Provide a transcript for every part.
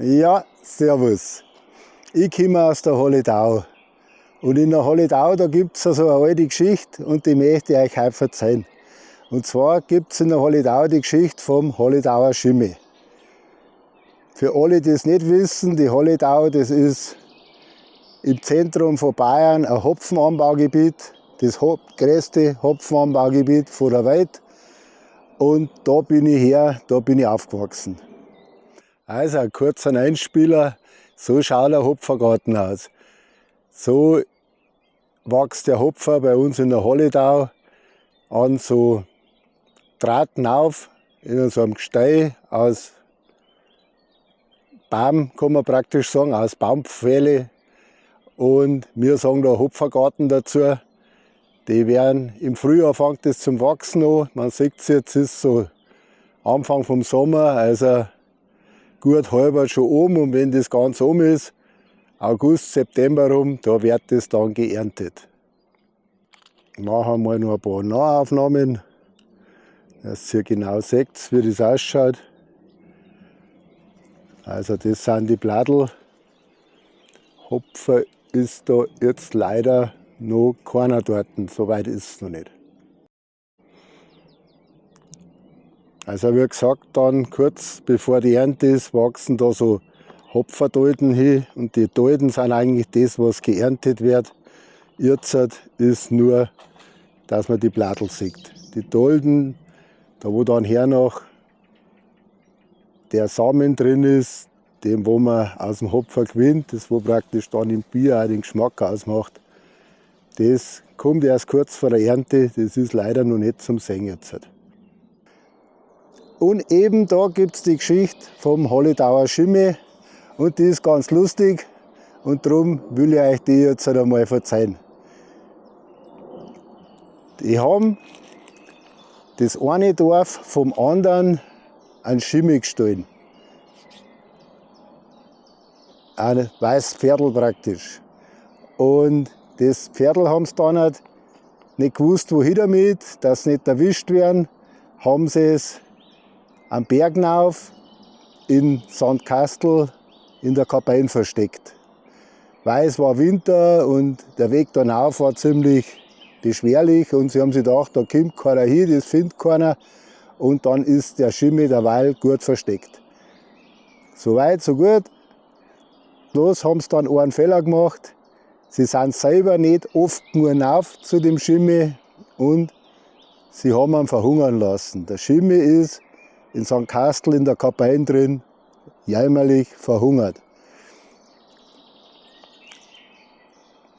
Ja, servus. Ich komme aus der Holledau. Und in der Holledau, da gibt es also eine alte Geschichte und die möchte ich euch heute erzählen. Und zwar gibt es in der Holledau die Geschichte vom Holledauer Schimmi. Für alle, die es nicht wissen, die Holledau, das ist im Zentrum von Bayern ein Hopfenanbaugebiet, das größte Hopfenanbaugebiet von der Welt. Und da bin ich her, da bin ich aufgewachsen. Also ein kurzer Einspieler, so schaut ein Hopfergarten aus. So wächst der Hopfer bei uns in der Holledau an so Drahten auf, in so einem Gestell aus Baum, kann man praktisch sagen, aus Baumpfähle. Und wir sagen da Hopfergarten dazu. Die werden im Frühjahr fängt es zum Wachsen an. Man sieht es jetzt, ist so Anfang vom Sommer, also gut halber schon oben. Und wenn das ganz oben ist, August, September rum, da wird das dann geerntet. Machen wir mal noch ein paar Nahaufnahmen, dass ihr genau seht, wie das ausschaut. Also das sind die Bladel. Hopfer ist da jetzt leider noch keiner dort, soweit ist es noch nicht. Also wie gesagt, dann kurz bevor die Ernte ist, wachsen da so Hopferdolden hin und die Dolden sind eigentlich das, was geerntet wird. Jetzt ist nur, dass man die Bladel sieht. Die Dolden, da wo dann hernach der Samen drin ist, dem wo man aus dem Hopfer gewinnt, das wo praktisch dann im Bier auch den Geschmack ausmacht, das kommt erst kurz vor der Ernte, das ist leider noch nicht zum Sehen jetzt. Und eben da gibt es die Geschichte vom Holledauer Schimmi und die ist ganz lustig und darum will ich euch die jetzt einmal verzeihen. Die haben das eine Dorf vom anderen einen Schimmi gestohlen. Ein weißes Pferdl praktisch. Und das Pferdl haben sie dann nicht gewusst, wohin damit, dass sie nicht erwischt werden, haben sie es am Berg hinauf in St. Kastl in der Kapelle versteckt. Weil es war Winter und der Weg da hinauf war ziemlich beschwerlich und sie haben sich gedacht, da kommt keiner hin, das findet keiner. Und dann ist der Schimmi derweil gut versteckt. So weit, so gut. Bloß haben sie dann einen Fehler gemacht. Sie sind selber nicht oft genug hinauf zu dem Schimmi und sie haben ihn verhungern lassen. Der Schimmi ist in St. Kastl in der Kapelle drin, jämmerlich verhungert.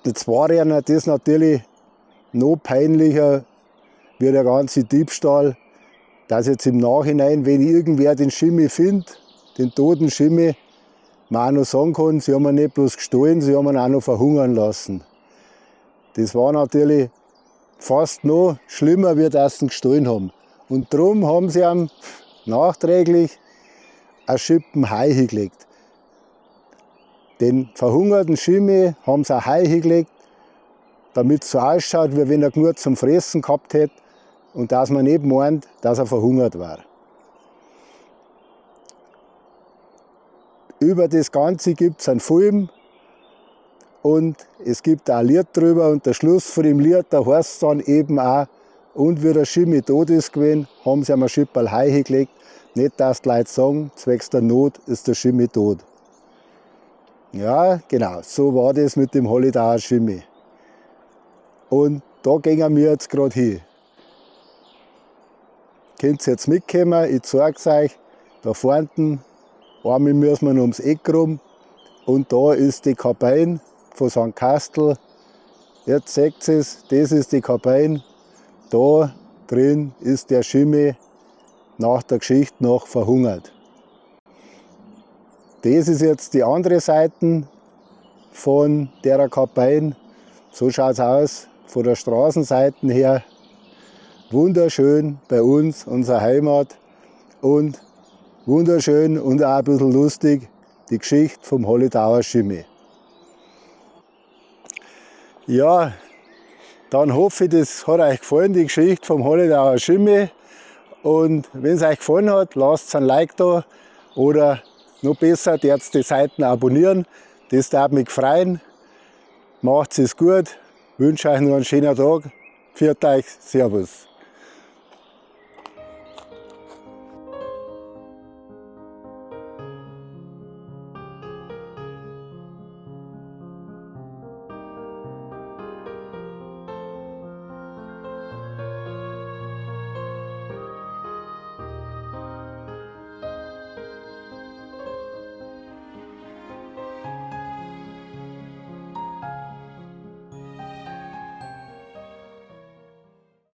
Jetzt war ihnen das natürlich noch peinlicher wie der ganze Diebstahl, dass jetzt im Nachhinein, wenn irgendwer den Schimmi findet, den toten Schimmi, man auch noch sagen kann, sie haben ihn nicht bloß gestohlen, sie haben ihn auch noch verhungern lassen. Das war natürlich fast noch schlimmer, wie das sie ihn gestohlen haben. Und darum haben sie ihm nachträglich ein Schippen Heu hingelegt. Den verhungerten Schimmi haben sie auch Heu hingelegt, damit es so ausschaut, wie wenn er genug zum Fressen gehabt hätte und dass man nicht meint, dass er verhungert war. Über das Ganze gibt es einen Film und es gibt auch ein Lied drüber und der Schluss von dem Lied, da heißt es dann eben auch, und wie der Schimmi tot ist gewesen, haben sie ihm ein Schipperl Heu hingelegt, nicht dass die Leute sagen, zwecks der Not ist der Schimmi tot. Ja, genau, so war das mit dem Holledauer Schimmi. Und da gehen wir jetzt gerade hin. Könnt ihr jetzt mitkommen, ich zeig's euch. Da vorne, einmal müssen wir noch ums Eck rum. Und da ist die Kapelle von St. Kastl. Jetzt seht ihr es, das ist die Kapelle. Da drin ist der Schimmi nach der Geschichte noch verhungert. Das ist jetzt die andere Seite von der Kapelle. So schaut's aus von der Straßenseite her. Wunderschön bei uns, unsere Heimat. Und wunderschön und auch ein bisschen lustig, die Geschichte vom Holledauer Schimmi. Ja, dann hoffe ich, das hat euch gefallen, die Geschichte vom Holledauer Schimmi. Und wenn es euch gefallen hat, lasst ein Like da oder Noch besser, dert's die Seiten abonnieren. Das darf mich freuen. Macht's es gut. Wünsche euch noch einen schönen Tag. Pfiat euch. Servus.